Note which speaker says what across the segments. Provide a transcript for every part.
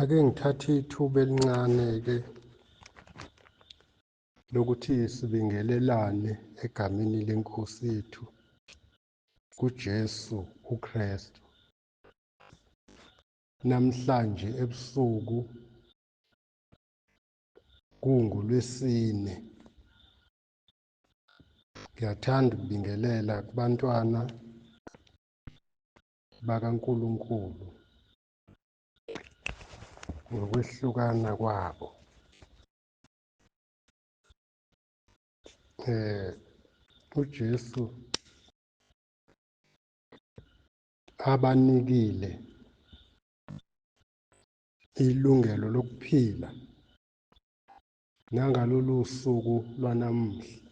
Speaker 1: Ake ngithathe ithuba elincane-ke lokuthi sibingelelane egameni leNkosi yethu kuJesu uKristu. Namhlanje ebusuku kunguLwesine. Ngiyathanda ukubingelela kubantwana bakaNkulunkulu ngokwehlukana kwabo. UJesu abanikile ilungelo lokuphila nangalolu suku lwanamuhla.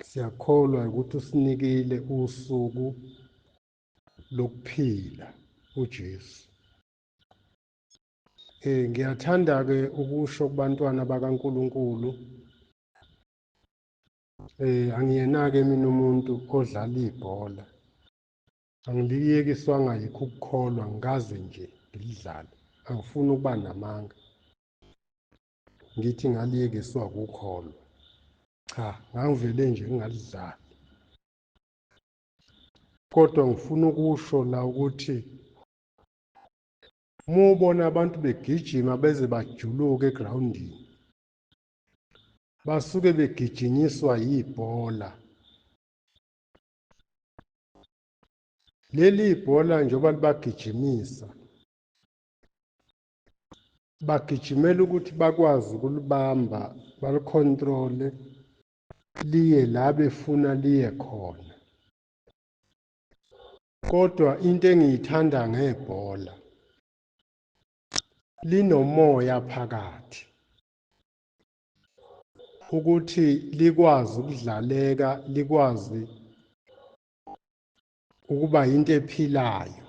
Speaker 1: Siyakholwa ukuthi usinikile usuku lokuphila uJesu. Ngiyathanda ke ukusho kubantwana bakaNkulunkulu, angiyena-ke mina umuntu odlala ibhola. Angiliyekiswanga yikho ukukholwa, ngikaze nje ngilidlale. Angifuni ukuba namanga. Ngithi ngaliyekiswa ukukholwa. Cha, ngangivele nje ngingalidlali. Kodwa ngifuna ukusho la ukuthi uma ubona abantu begijima beze bajuluke egrawundini, basuke begijinyiswa yibhola. Leli ibhola njengoba libagijimisa, bagijimela ukuthi bakwazi ukulibamba, balikhontrole, liye la befuna liye khona. Kodwa into engiyithanda ngebhola, linomoya phakathi ukuthi likwazi ukudlaleka, likwazi ukuba into ephilayo,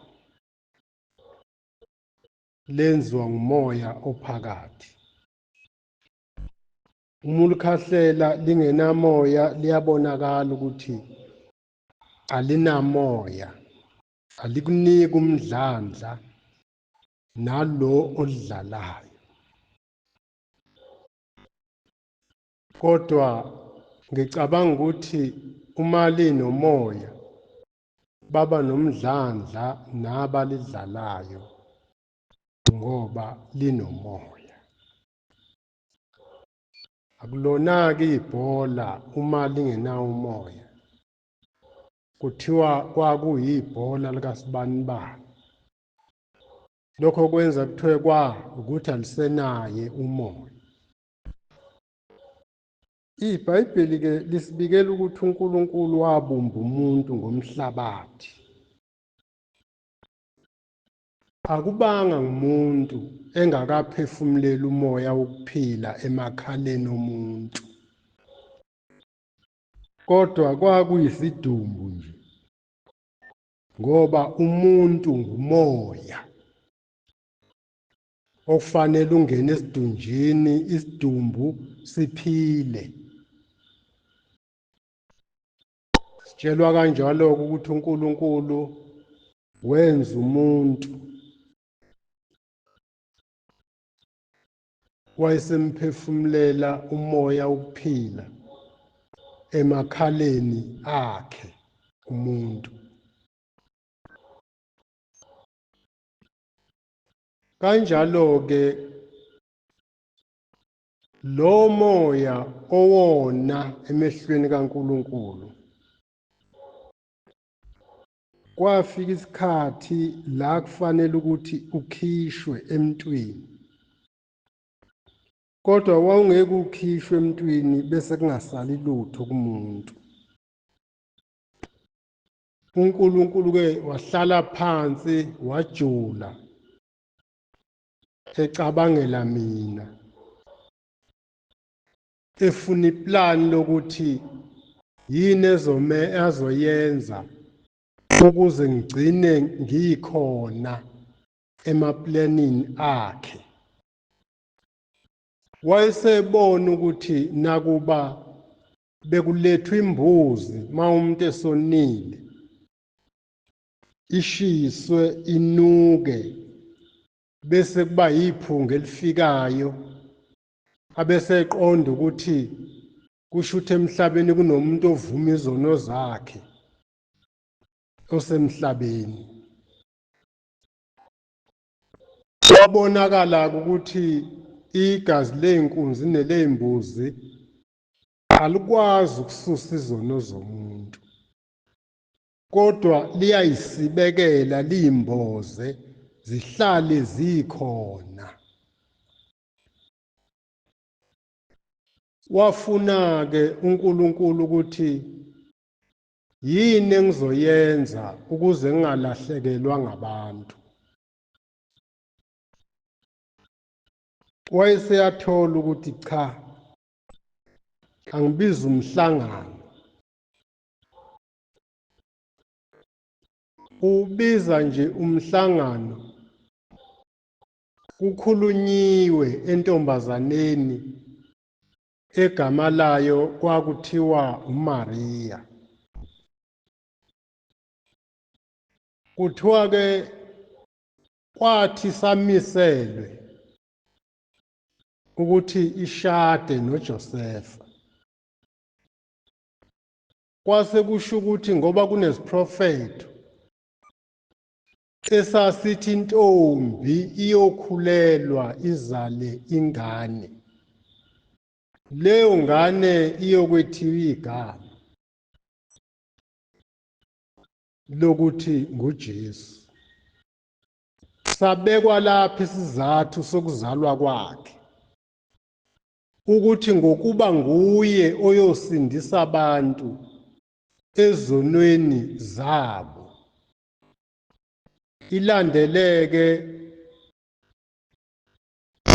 Speaker 1: lenziwa ngumoya ophakathi. Uma ulikhahlela lingenamoya, liyabonakala ukuthi alinamoya, alikuniki umdlandla nalo olidlalayo. Kodwa ngicabanga ukuthi uma linomoya baba nomdlandla nabalidlalayo ngoba linomoya. Akulona-ke ibhola uma lingenawo umoya. Kuthiwa kwakuyibhola likasibanibani. Lokho kwenza kuthiwe kwa ukuthi alisenaye umoya. IBhayibheli-ke lisibikela ukuthi uNkulunkulu wabumba umuntu ngomhlabathi. Akubanga ngumuntu engakaphefumuleli umoya wokuphila emakhaleni omuntu. Kodwa kwakuyisidumbu nje, ngoba umuntu ngumoya okufanele ungene esidunjini, isidumbu siphile. Sitshelwa kanjalo ukuthi uNkulunkulu wenza umuntu wayesemphefumulela umoya wokuphila emakhaleni akhe umuntu. Kanjalo-ke lo moya owona emehlweni kaNkulunkulu, kwafika isikhathi la kufanele ukuthi ukhishwe emntwini. Kodwa wawungeke ukhishwe emntwini bese kungasali lutho kumuntu. uNkulunkulu-ke wahlala phansi wajula ecabangela mina, efuna iplani lokuthi yini azoyenza ukuze ngigcine ngikhona emaplanini akhe. Wayesebona ukuthi nakuba bekulethwa imbuzi uma umuntu esonile, ishiswe inuke, Bese kuba yiphunga elifikayo, abese eqonda ukuthi kusho ukuthi emhlabeni kunomuntu ovuma izono zakhe osemhlabeni. Kwabonakala ukuthi igazi ley'nkunzi neley'mbuzi alikwazi ukususa izono zomuntu, kodwa liyayisibekela liyimboze zihlale zikhona. Wafuna-ke uNkulunkulu ukuthi yini engizoyenza ukuze ngingalahlekelwa ngabantu. Wayeseyathola ukuthi cha, angibize umhlangano. Ubiza nje umhlangano, kukhulunyiwe entombazaneni egama layo kwakuthiwa uMaria. Kuthiwa ke kwathi samiselwe ukuthi ishade noJosefa, kwase kusho ukuthi ngoba kunesiprofetho esasithi intombi iyokhulelwa izale ingane, leyo ngane iyokwethiwa igama lokuthi nguJesu. Sabekwa lapha isizathu sokuzalwa kwakhe, ukuthi ngokuba nguye oyosindisa abantu ezonweni zabo. Ilandeleke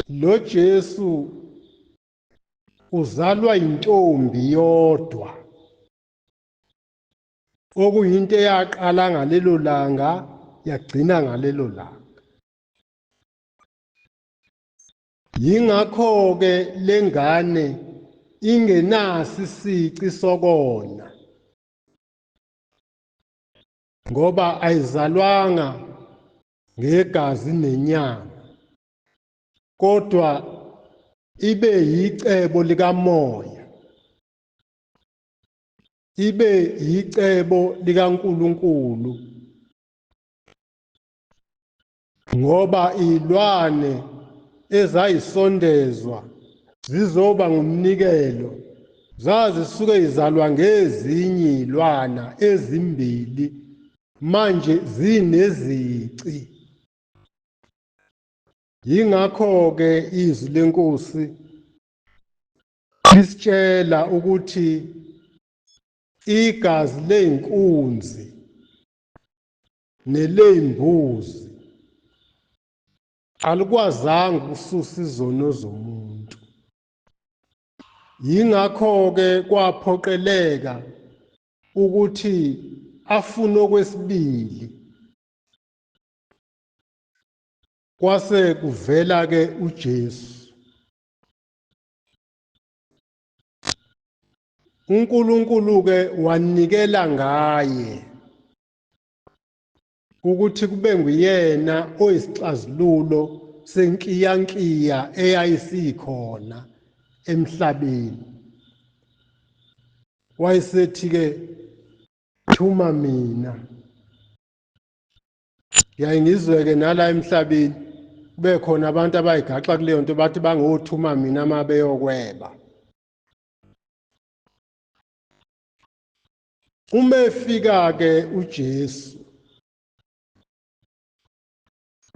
Speaker 1: lo Jesu uzalwa intombi yodwa, okuyinto eyaqala ngalelo langa yagcina ngalelo langa. Yingakho ke lengane ingenasi isici sokona, ngoba ayizalwanga ngegazi nenyama, kodwa ibe yicebo likamoya, ibe yicebo likaNkulunkulu, ngoba ilwane ezayisondezwa zizoba ngumnikelo zazisuke izalwa ngezinye ilwana ezimbili, manje zinezici. Yingakho ke izwi lenkosi lisitshela ukuthi igazi ley'nkunzi neley'mbuzi alikwazanga ukususa izono zomuntu. Yingakho ke kwaphoqeleka ukuthi afune okwesibili, kwase kuvela ke uJesu. uNkulunkulu ke wanikela ngaye ukuthi kube nguyena oyisixazululo senkiyankiya eyayisikhona emhlabeni. Wayesethi ke thuma mina. Ngiyaye ngizweke nala emhlabeni kube khona abantu abayigaxa kuleyo nto bathi bangothuma mina uma beyokweba. Uma efika ke uJesu,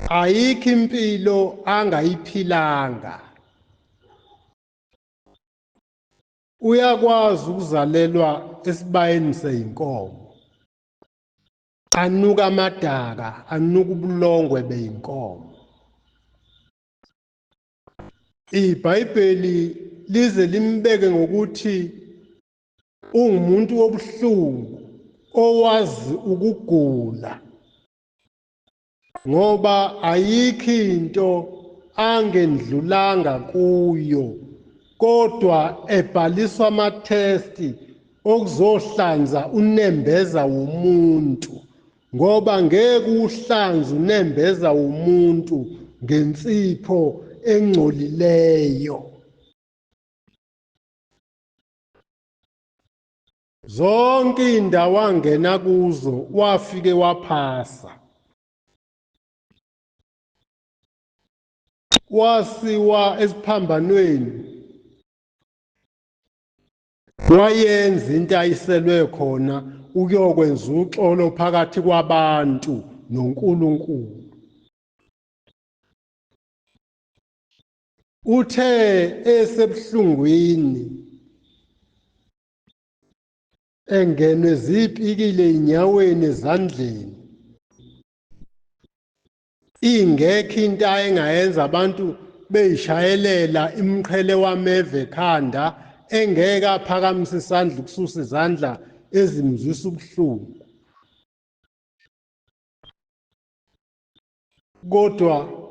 Speaker 1: ayikho impilo angayiphilanga. Uyakwazi ukuzalelwa esibayeni seyinkomo, anuka amadaka, anuka ubulongwe beyinkomo. IBhayibheli lize limbeke ngokuthi ungumuntu wobuhlungu owazi ukugula, ngoba ayikho into angendlulanga kuyo, kodwa ebhaliswa amathesti okuzohlanza unembeza womuntu, ngoba ngeke uhlanze unembeza womuntu ngensipho engcolileyo. Zonke indawo angena kuzo wafike waphasa. Wasiwa esiphambanweni, wayenza into ayiselwe khona ukuyokwenza uxolo phakathi kwabantu noNkulunkulu. Uthe esebuhlungwini engenwe zipikile enyaweni, ezandleni, ingekho into ayengayenza, abantu beyishayelela imqhele wameve ekhanda, engeke aphakamise isandla ukususa izandla ezimzwisa ubuhlungu. Kodwa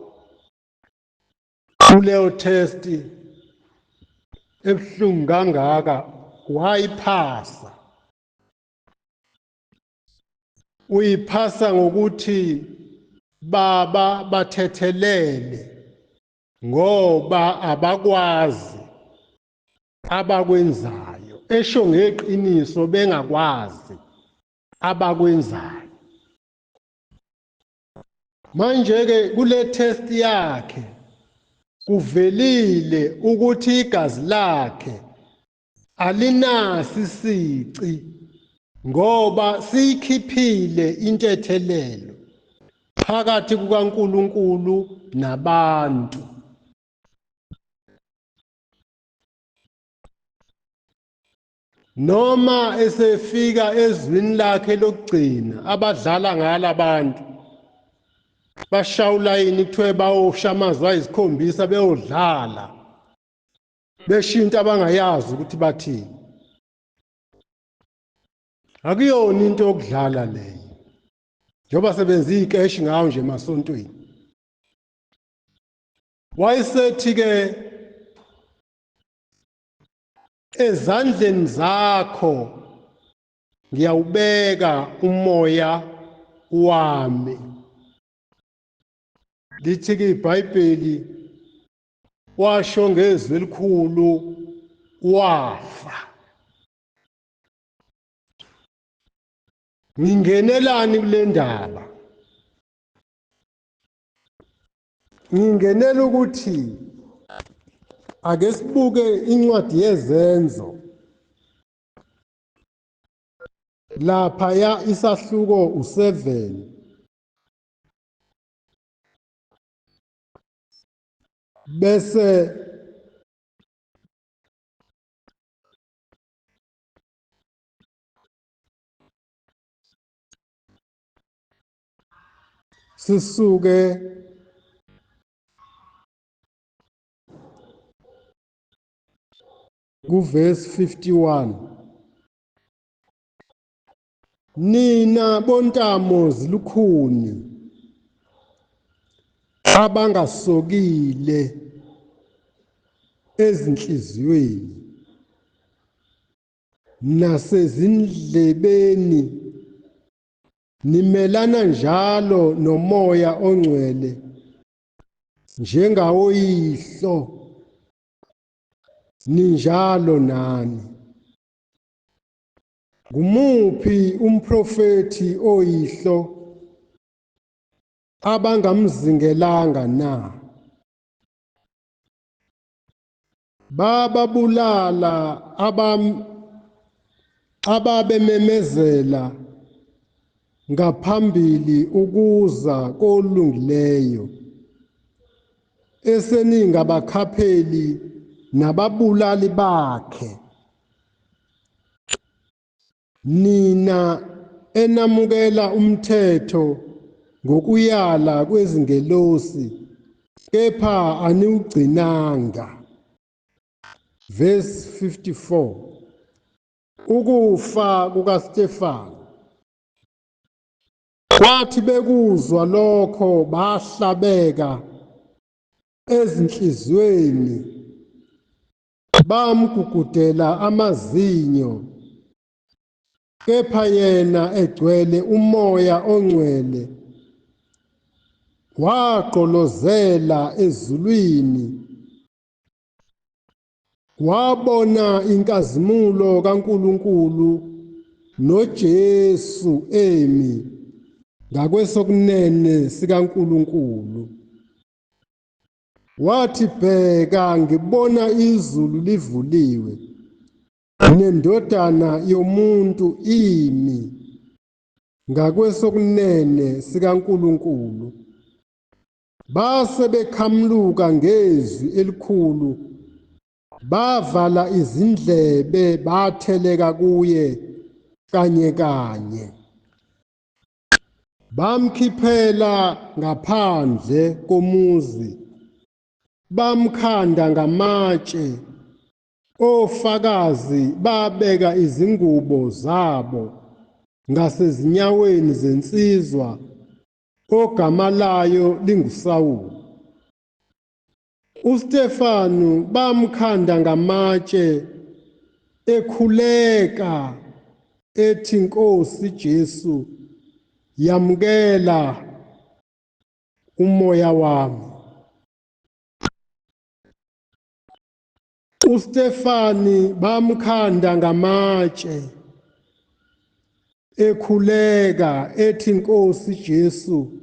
Speaker 1: kuleyo test ebuhlungu kangaka wayiphasa. Uyiphasa ngokuthi baba bathethelele ngoba abakwazi abakwenzayo, esho ngeqiniso bengakwazi abakwenzayo. Manje-ke kule test yakhe kuvelile ukuthi igazi lakhe alinasi isici, ngoba siyikhiphile intethelelo phakathi kukaNkulunkulu nabantu. Noma esefika ezwini lakhe lokugcina, abadlala ngala abantu bashaya ulayini, kuthiwe bawosha amazwi ayisikhombisa beyodlala, besho into abangayazi ukuthi bathini. Akuyona into yokudlala leyo, njengoba sebenza ikeshi ngawo nje emasontweni. Wayesethi-ke ezandleni zakho ngiyawubeka umoya wami. Lithi-ke iBhayibheli washo ngezwi elikhulu wafa. Ngingenelani kule ndaba? Ngingenela ukuthi ake sibuke incwadi yeZenzo lapha ya isahluko u7 bese sisuke kuvesi 51. Nina bontamo zilukhuni abangasokile ezinhliziyweni nasezindlebeni, nimelana njalo nomoya ongcwele njengawoyihlo, ninjalo nani. Ngumuphi umprofethi oyihlo abangamzingelanga na? Bababulala ababememezela ngaphambili ukuza kolungileyo, eseningabakhapheli nababulali bakhe. Nina enamukela umthetho ngokuyala kwezingelosi, kepha aniwugcinanga. Verse 54. Ukufa kukaStefano. Kwathi bekuzwa lokho bahlabeka ezinhliziyweni, bamgugudela amazinyo, kepha yena egcwele umoya ongcwele Wagqolozela ezulwini, wabona inkazimulo kaNkulunkulu noJesu emi ngakwesokunene sikaNkulunkulu. Wathi, bheka, ngibona izulu livuliwe, neNdodana yomuntu imi ngakwesokunene sikaNkulunkulu. Base bekhamuluka ngezwi elikhulu, bavala izindlebe, batheleka kuye kanye kanye. Bamkhiphela ngaphandle komuzi, bamkhanda ngamatshe. Ofakazi babeka izingubo zabo ngasezinyaweni zensizwa ogama layo linguSawulu. UStefanu bamkhanda ngamatshe ekhuleka ethi, Nkosi Jesu, yamukela umoya wami. UStefani bamkhanda ngamatshe ekhuleka ethi, Nkosi Jesu,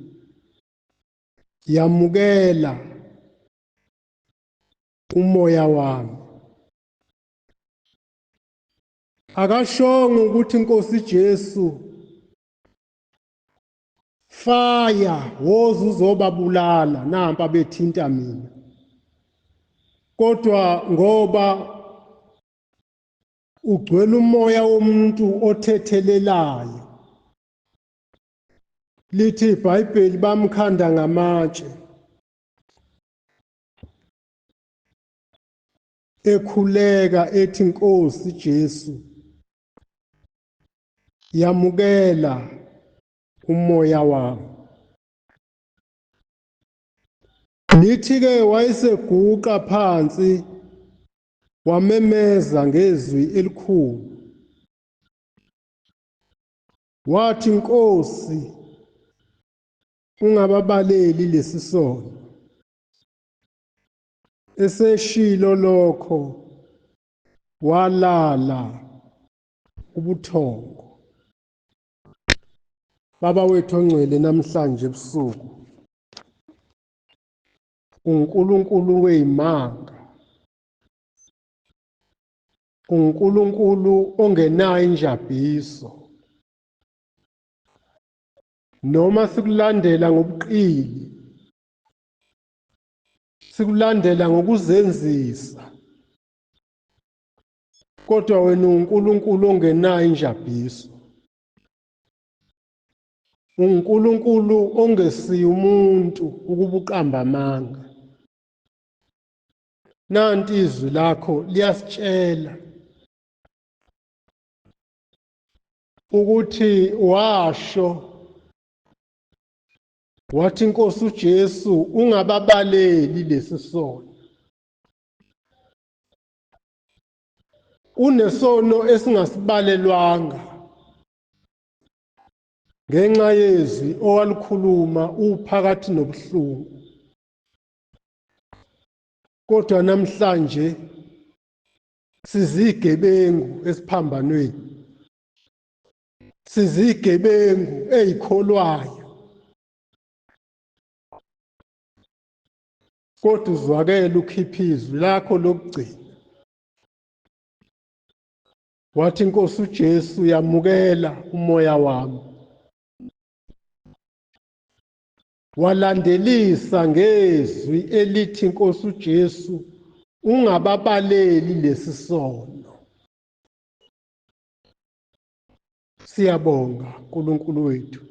Speaker 1: yamukela umoya wami. Akashongo ukuthi Nkosi Jesu fire, woza uzobabulala, nampa bethinta mina. Kodwa ngoba ugcwele umoya womuntu othethelelayo, lithi iBhayibheli bamkhanda ngamatshe ekhuleka ethi, Nkosi Jesu, yamukela umoya wami. Lithi-ke wayeseguqa phansi, wamemeza ngezwi elikhulu, wathi, Nkosi, ungababaleli lesi sono. Eseshilo lokho, walala ubuthongo. Baba wethu ongcwele, namhlanje ebusuku uNkulunkulu weyimanga, uNkulunkulu ongenayo injabhiso, noma sikulandela ngobuqili, sikulandela ngokuzenzisa, kodwa wena uNkulunkulu ongenayo injabhiso, uNkulunkulu ongesiye umuntu ukuba uqamba amanga. Nanti izwi lakho liyasitshela ukuthi washo wathi, Nkosi uJesu, ungababaleli lesi sono. Kunesono esingasibalelwanga ngenxa yezwi owalikhuluma uphakathi nobuhlungu. Kodwa namhlanje sizigebengu esiphambanweni, sizigebengu ezikholwayo, kodwa uzwakele ukhipha izwi lakho lokugcina. Wathi, Nkosi uJesu, yamukela umoya wami. Walandelisa ngezwi elithi, Nkosi uJesu, ungababaleli lesi sono. Siyabonga uNkulunkulu wethu,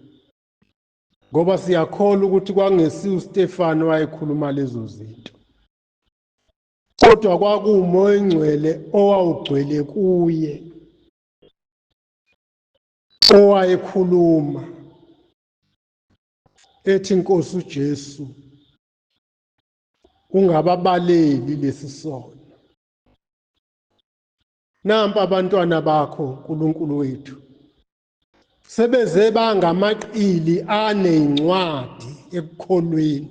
Speaker 1: ngoba siyakholwa ukuthi kwangesiyo uStefano wayekhuluma lezo zinto, kodwa kwakuwuMoya oNgcwele owawugcwele kuye owayekhuluma ethi, Nkosi uJesu, ungababaleli lesi sono. Nampa abantwana bakho, uNkulunkulu wethu, sebeze bangamaqili anezincwadi. ekukholweni,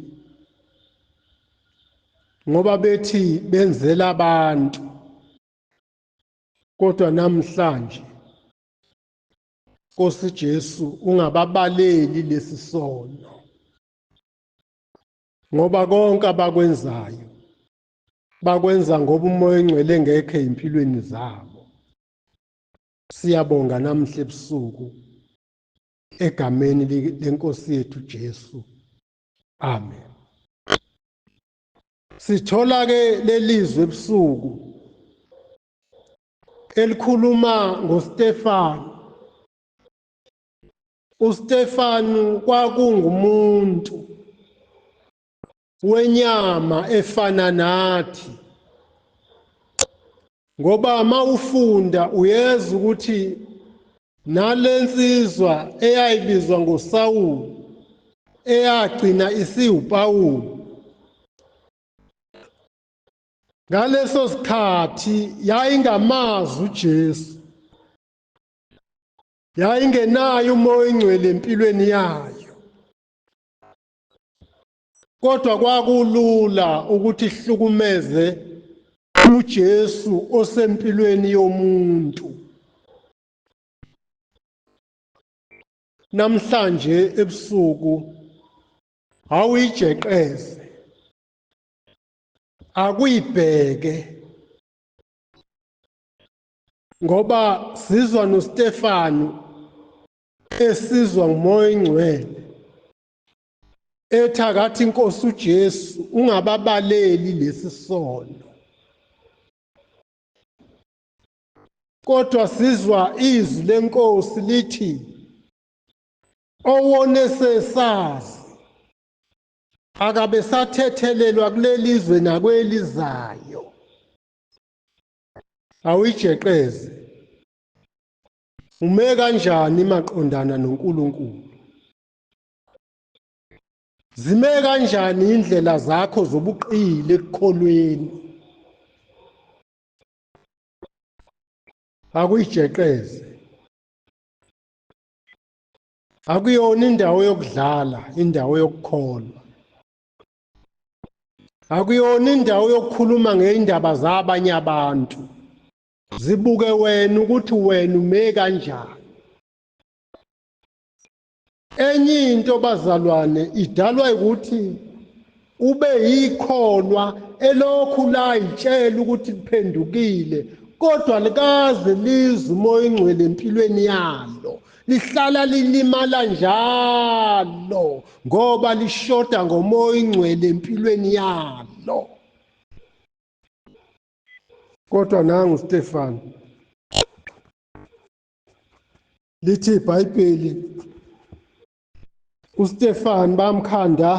Speaker 1: ngoba bethi benzela abantu. Kodwa namhlanje Nkosi Jesu ungababaleli lesi sono, ngoba konke abakwenzayo bakwenza ngoba uMoya oNgcwele engekho empilweni zabo. Siyabonga namhla ebusuku egameni lenkosi yethu Jesu, amen. Sithola ke lelizwe ebusuku elikhuluma ngoStefanu. uStefanu kwakungumuntu wenyama efana nathi, ngoba mawufunda uyezwa ukuthi nalensizwa eyayibizwa ngoSawulu eyagcina isiwuPawulu, ngaleso sikhathi yayingamazi uJesu, yayingenayo uMoya oNgcwele empilweni yayo, kodwa kwakulula ukuthi ihlukumeze uJesu osempilweni yomuntu. Namhlanje ebusuku awuyijeqeze, akuyibheke, ngoba sizwa noStefanu esizwa nguMoya oNgcwele ethi akathi inkosi uJesu ungababaleli lesi sono. Kodwa sizwa izwi lenkosi lithi owone sesazi akabe sathethelelwa kulelizwe nakwelizayo. Awuyijeqeze, ume kanjani maqondana noNkulunkulu? Zime kanjani indlela zakho zobuqili ekukholweni? Akuyijeqeze, akuyona indawo yokudlala, indawo yokukholwa. Akuyona indawo yokukhuluma ngeindaba zabanye abantu. Zibuke wena ukuthi wena ume kanjani. Enye into bazalwane idalwa ukuthi ube yikholwa elokhu layitshela ukuthi liphendukile, kodwa likaze lizwe uMoya oNgcwele empilweni yalo, lihlala lilimala njalo ngoba lishoda ngoMoya oNgcwele empilweni yalo. Kodwa nangu Stefan, lithi iBhayibheli uStefan bamkhanda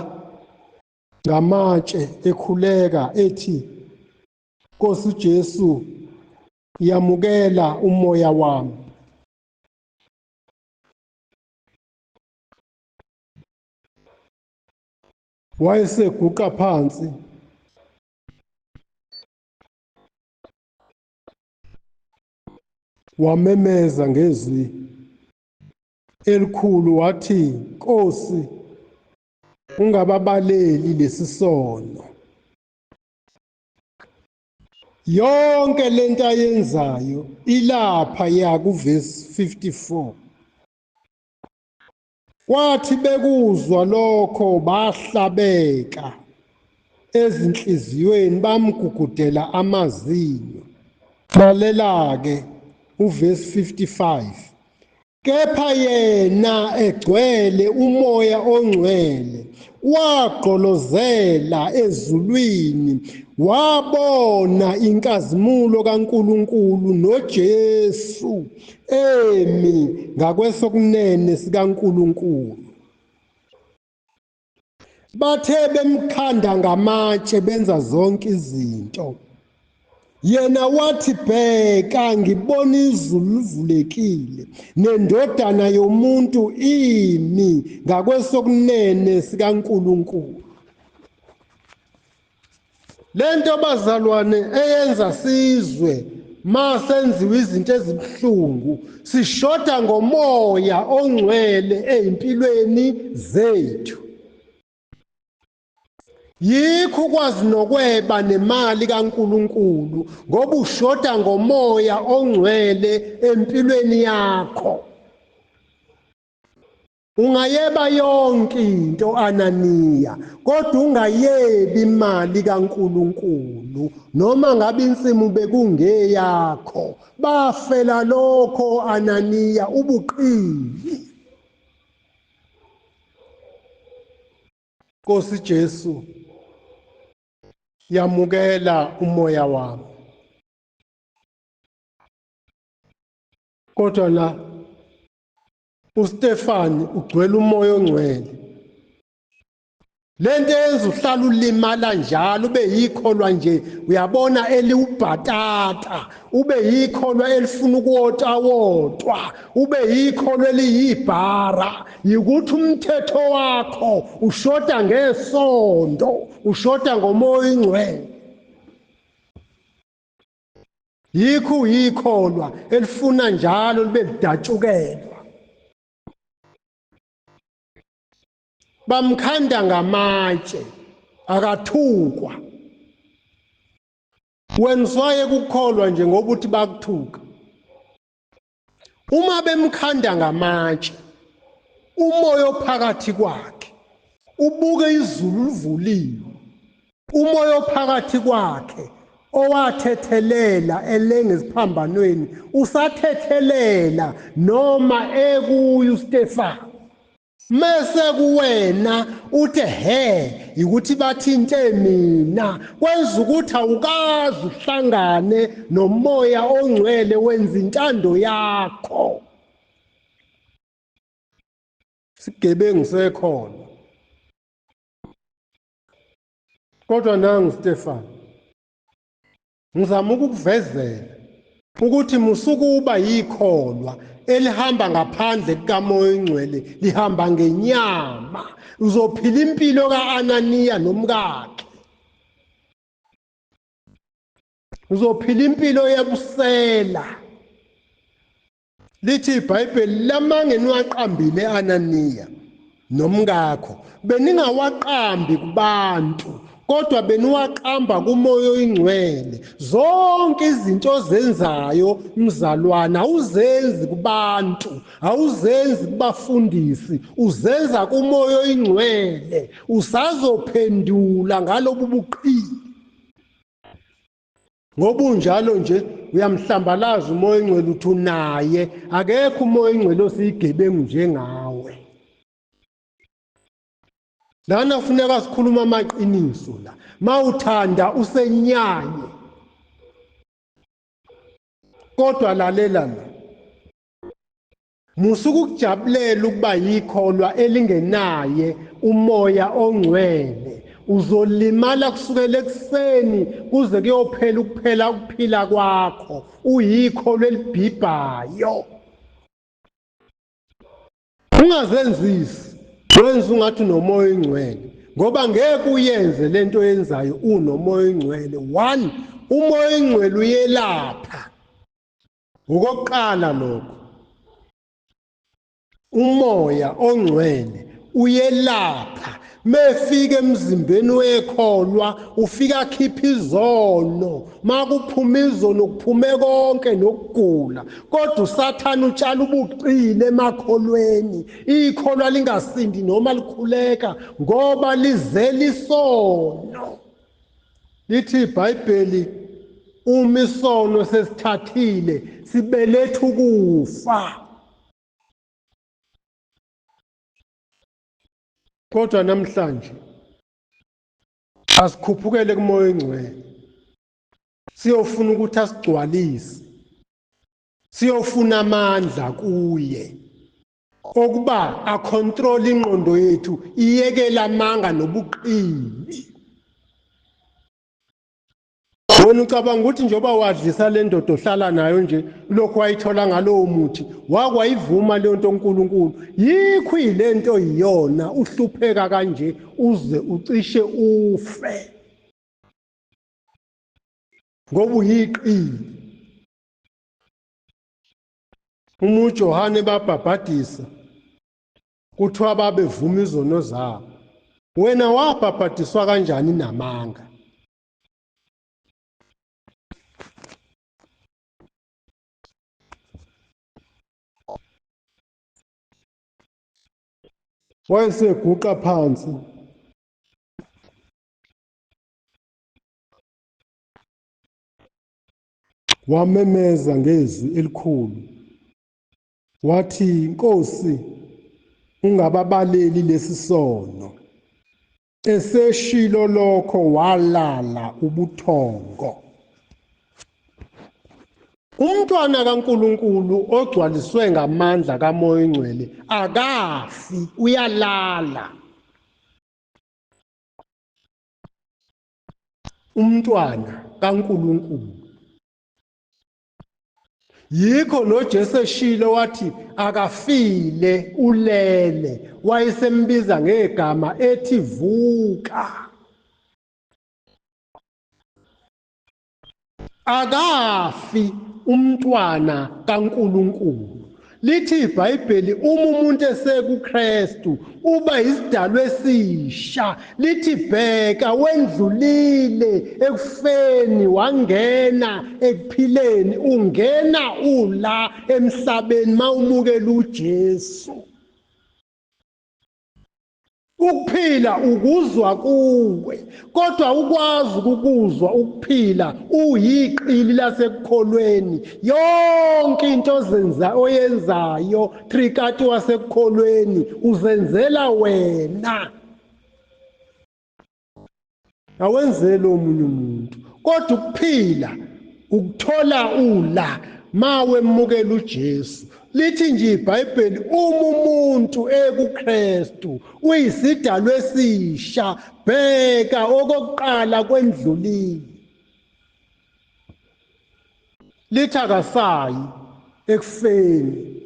Speaker 1: ngamatshe ekhuleka ethi, Nkosi Jesu, yamukela umoya wami. Wayeseguqa phansi wamemeza ngezwi elikhulu wathi, Nkosi, ungababaleli lesisono. Yonke lento ayenzayo ilapha ya kuvesi 54. Kwathi bekuzwa lokho bahlabeka ezinhliziyweni, bamgugudela amazinyo. Lalela-ke uvesi 55. Kepha yena egcwele uMoya oNgcwele wagqolozela ezulwini, wabona inkazimulo kaNkulunkulu noJesu emi ngakwesokunene sikaNkulunkulu. Bathe bemkhanda ngamatshe benza zonke izinto, yena wathi, bheka ngibona izulu livulekile nendodana yomuntu imi ngakwesokunene sikaNkulunkulu. Lento bazalwane eyenza sizwe masenziwe izinto ezibuhlungu, sishoda ngomoya ongcwele ezimpilweni zethu. Yikho ukwazi nokweba nemali kaNkuluNkulu ngoba ushoda ngomoya ongcwele empilweni yakho. Ungayeba yonke into Ananiya, kodwa ungayebi imali kaNkuluNkulu noma ngabe insimu bekungeyakho. Bafela lokho Ananiya, ubuqili. Nkosi Jesu, yamukela umoya wami. Kodwa la uStefani ugcwele umoya ongcwele. Lento eyenza uhlala ulimala njalo ube yikholwa nje, uyabona, eliwubhatata, ube yikholwa elifuna ukuwotawotwa, ube yikholwa eliyibhara, yikuthi umthetho wakho ushoda ngesondo, ushoda ngomoya ingcwele. Yikho uyikholwa elifuna njalo libe lidatshukelwa. Bamkhanda ngamatshe, akathukwa. Wena uswaye kukholwa nje ngoba uthi bakuthuka. Uma bemkhanda ngamatshe, umoya ophakathi kwakhe ubuke izulu livuliwe, umoya ophakathi kwakhe owathethelela elenga esiphambanweni usathethelela noma ekuye uStefan. Mese kuwena uthi he ukuthi bathinte mina, kwenza ukuthi awukazi uhlangane nomoya ongcwele wenza intando yakho. Sigebengu sekhona. Kodwa nangu Stefan, ngizama ukukuvezela ukuthi musukuba yikholwa elihamba ngaphandle kukamoya ongcwele, lihamba ngenyama. Uzophila impilo kaAnaniya nomkakhe, uzophila impilo yebusela. Lithi iBhayibheli lamange niwaqambile Ananiya nomkakho, beningawaqambi kubantu, kodwa beniwaqamba kumoya oyingcwele. Zonke izinto ozenzayo mzalwana awuzenzi kubantu, awuzenzi kubafundisi, uzenza kumoya oyingcwele. Usazophendula ngalobu buqili. Ngoba unjalo nje uyamhlambalaza umoya oyingcwele, uthi unaye. Akekho umoya oyingcwele osiyigebengu njengawe. Lana kufuneka sikhuluma amaqiniso la. Mawuthanda usenyanye. Kodwa lalela la. Musa ukukujabulela ukuba yikholwa elingenaye umoya ongcwele. Uzolimala kusukela ekuseni kuze kuyophela ukuphela ukuphila kwakho. Uyikholwa elibhibhayo. Ungazenzisi, wenza ungathi unomoya oyingcwele, ngoba ngeke uyenze lento oyenzayo unomoya oyingcwele. One, umoya oyingcwele uyelapha. Okokuqala lokho, umoya ongcwele uyelapha. Mefika emzimbeni wekholwa ufika akhipha izono. Makuphuma izono kuphume konke nokugula. Kodwa uSathane utshala ubuqili emakholweni, ikholwa lingasindi noma likhuleka ngoba lizele isono. Lithi iBhayibheli uma isono sesithathile sibeletha ukufa. Kodwa namhlanje asikhuphukele kumoya oyingcwele, siyofuna ukuthi asigcwalise, siyofuna amandla kuye okuba acontrol ingqondo yethu, iyekele amanga nobuqili. Wena ucabanga ukuthi njengoba wadlisa le ndoda ohlala nayo nje, lokhu wayithola ngalowo muthi, wakwayivuma leyo nto uNkulunkulu. Yikho yilento iyona uhlupheka kanje uze ucishe ufe. Ngoba uyiqili. Uma uJohane babhabhadisa, kuthiwa babevuma izono zabo. Wena wabhabhadiswa kanjani namanga? Wayeseguqa phansi wamemeza ngezwi elikhulu wathi, Nkosi, ungababaleli lesi sono. Eseshilo lokho walala ubuthongo. Umntwana kaNkuluNkulu ogcwaliswe ngamandla kaMoya oNgcwele akafi, uyalala. Umntwana kaNkuluNkulu. Yikho noJesu eshilo wathi akafile, ulele, wayesembiza ngegama ethi vuka. Akafi umntwana kaNkuluNkulu. Lithi iBhayibheli uma umuntu esekuKristu uba isidalwa esisha. Lithi bheka wendlulile ekufeni wangena ekuphileni, ungena ula emhlabeni mawumukela uJesu. Ukuphila ukuzwa kuwe, kodwa ukwazi ukukuzwa ukuphila uyiqili lasekukholweni. Yonke into ozenza oyenzayo trikati wasekukholweni uzenzela wena, awenzeli omunye umuntu. Kodwa ukuphila ukuthola ula mawemukela uJesu. Lithi nje iBhayibheli uma umuntu ekuKristu uyisidalwa esisha, bheka okokuqala kwendlulile. Lithi akasayi ekufeni,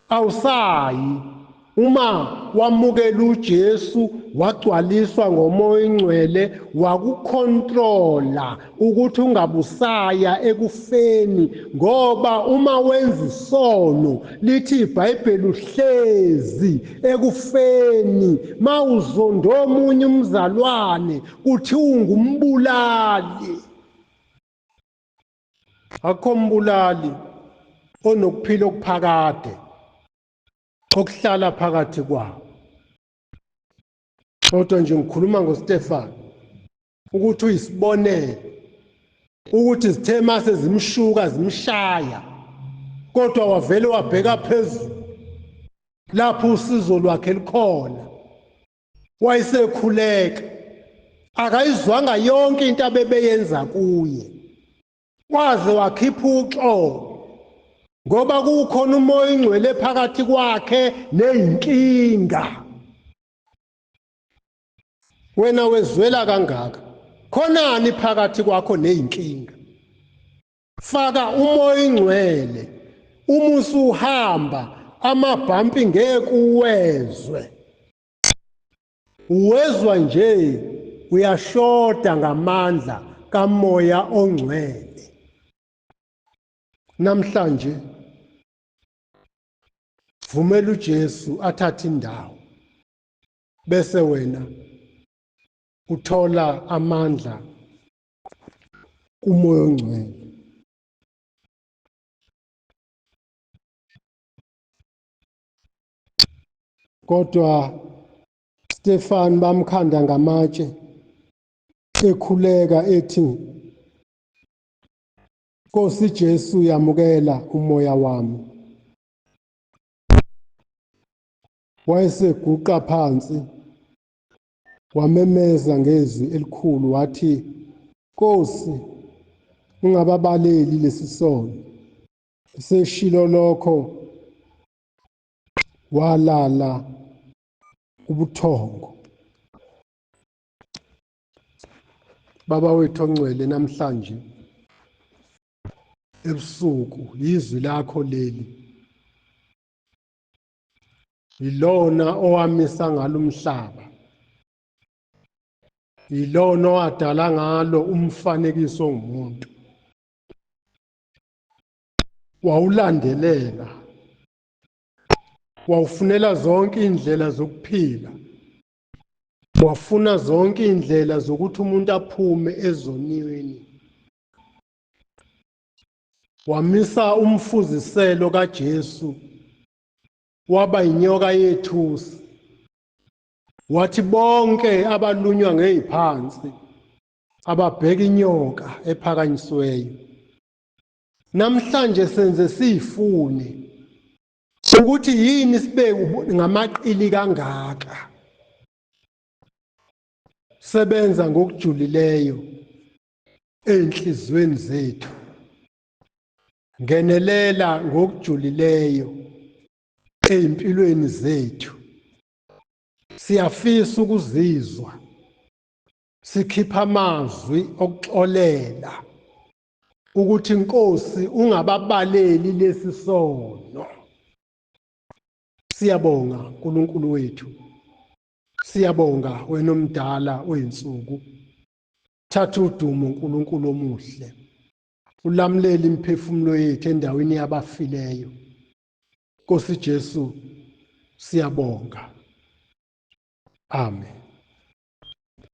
Speaker 1: awusayi uma wamukela uJesu wagcwaliswa ngoMoya oNgcwele, wakucontrola ukuthi ungabusaya ekufeni, ngoba uma wenza isono lithi iBhayibheli uhlezi ekufeni. Mawuzonda omunye umzalwane kuthi ungumbulali. Akukho mbulali onokuphila okuphakade okuhlala phakathi kwawo. Kodwa nje ngikhuluma ngoStefan ukuthi uyisibonelo, ukuthi zithe mase zimshuka zimshaya, kodwa wavele wabheka phezulu lapho usizo lwakhe lukhona, wayesekhuleka. Akayizwanga yonke into abebeyenza kuye, waze wakhipha uxolo, ngoba kukhona uMoya oNgcwele phakathi kwakhe nezinkinga. Wena wezwela kangaka, khonani phakathi kwakho nezinkinga? Faka uMoya oNgcwele, uma usuhamba amabhampi ngeke uwezwe, uwezwa nje uyashoda ngamandla kaMoya oNgcwele. Namhlanje vumela uJesu athathe indawo, bese wena uthola amandla kuMoya oNgcwele. Kodwa Stefan bamkhanda ngamatshe ekhuleka ethi, Nkosi Jesu, yamukela umoya wami. Wayeseguqa phansi wamemeza ngezwi elikhulu wathi, Nkosi, ungababaleli lesi sono. Seshilo lokho walala ubuthongo. Baba wethu ongcwele, namhlanje ebusuku yizwi lakho leli, yilona owamisa ngalo umhlaba, yilona owadala ngalo umfanekiso ongumuntu, wawulandelela Wawufunela zonke indlela zokuphila, wafuna zonke indlela zokuthi umuntu aphume ezoniweni. Wamisa umfuziselo kaJesu, waba inyoka yethusi. Wathi bonke abalunywa ngeziphansi ababheka inyoka ephakanyisiweyo. Namhlanje senze siyifune ukuthi yini sibe ngamaqili kangaka. Sebenza ngokujulileyo enhlizweni zethu, ngenelela ngokujulileyo ezimpilweni zethu. Siyafisa ukuzizwa sikhipha amazwi okuxolela ukuthi Nkosi ungababaleli lesi sono. Siyabonga uNkulunkulu wethu, siyabonga wena omdala oyinsuku. Thatha udumo uNkulunkulu omuhle, ulamulele imiphefumulo yethu endaweni yabafileyo. Nkosi Jesu, siyabonga. Amen.